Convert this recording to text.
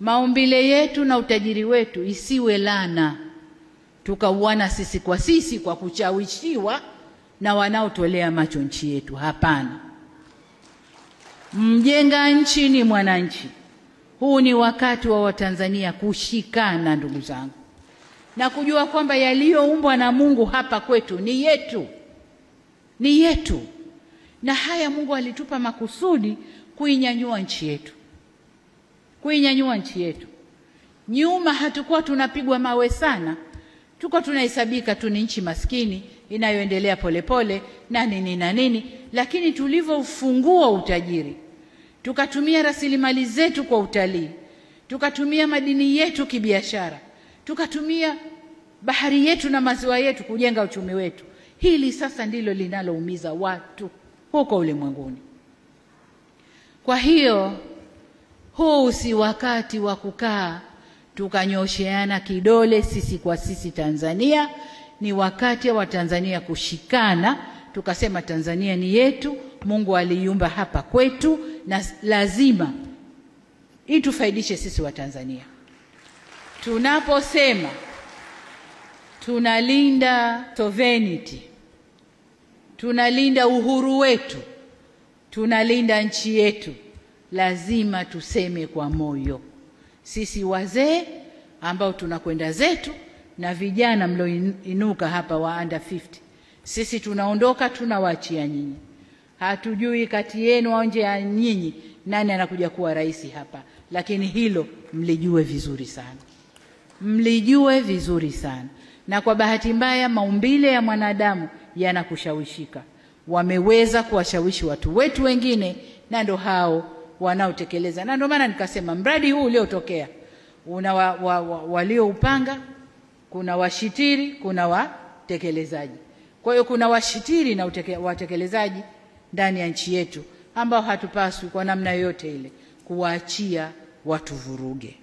Maumbile yetu na utajiri wetu isiwe laana tukauana sisi kwa sisi kwa kuchawishiwa na wanaotolea macho nchi yetu. Hapana. Mjenga nchi ni mwananchi. Huu ni wakati wa Watanzania kushikana, ndugu zangu, na kujua kwamba yaliyoumbwa na Mungu hapa kwetu ni yetu, ni yetu. Na haya Mungu alitupa makusudi kuinyanyua nchi yetu, kuinyanyua nchi yetu. Nyuma hatukuwa tunapigwa mawe sana, tuko tunahesabika tu ni nchi maskini inayoendelea polepole na nini na nini, lakini tulivyofungua utajiri, tukatumia rasilimali zetu kwa utalii, tukatumia madini yetu kibiashara, tukatumia bahari yetu na maziwa yetu kujenga uchumi wetu. Hili sasa ndilo linaloumiza watu huko ulimwenguni. Kwa hiyo huu si wakati wa kukaa tukanyosheana kidole sisi kwa sisi Tanzania. Ni wakati wa Tanzania kushikana, tukasema Tanzania ni yetu, Mungu aliiumba hapa kwetu na lazima itufaidishe sisi wa Tanzania. Tunaposema tunalinda sovereignty, tunalinda uhuru wetu, tunalinda nchi yetu, lazima tuseme kwa moyo. Sisi wazee ambao tunakwenda zetu na vijana mlioinuka hapa wa under 50, sisi tunaondoka, tunawaachia nyinyi. Hatujui kati yenu au nje ya nyinyi nani anakuja kuwa rais hapa, lakini hilo mlijue vizuri sana, mlijue vizuri sana. Na kwa bahati mbaya maumbile ya mwanadamu yanakushawishika. Wameweza kuwashawishi watu wetu wengine, na ndo hao wanaotekeleza. Na ndio maana nikasema mradi huu uliotokea una walioupanga, kuna washitiri, kuna watekelezaji. Kwa hiyo kuna washitiri na watekelezaji ndani ya nchi yetu ambao hatupaswi kwa namna yoyote ile kuwaachia watu vuruge.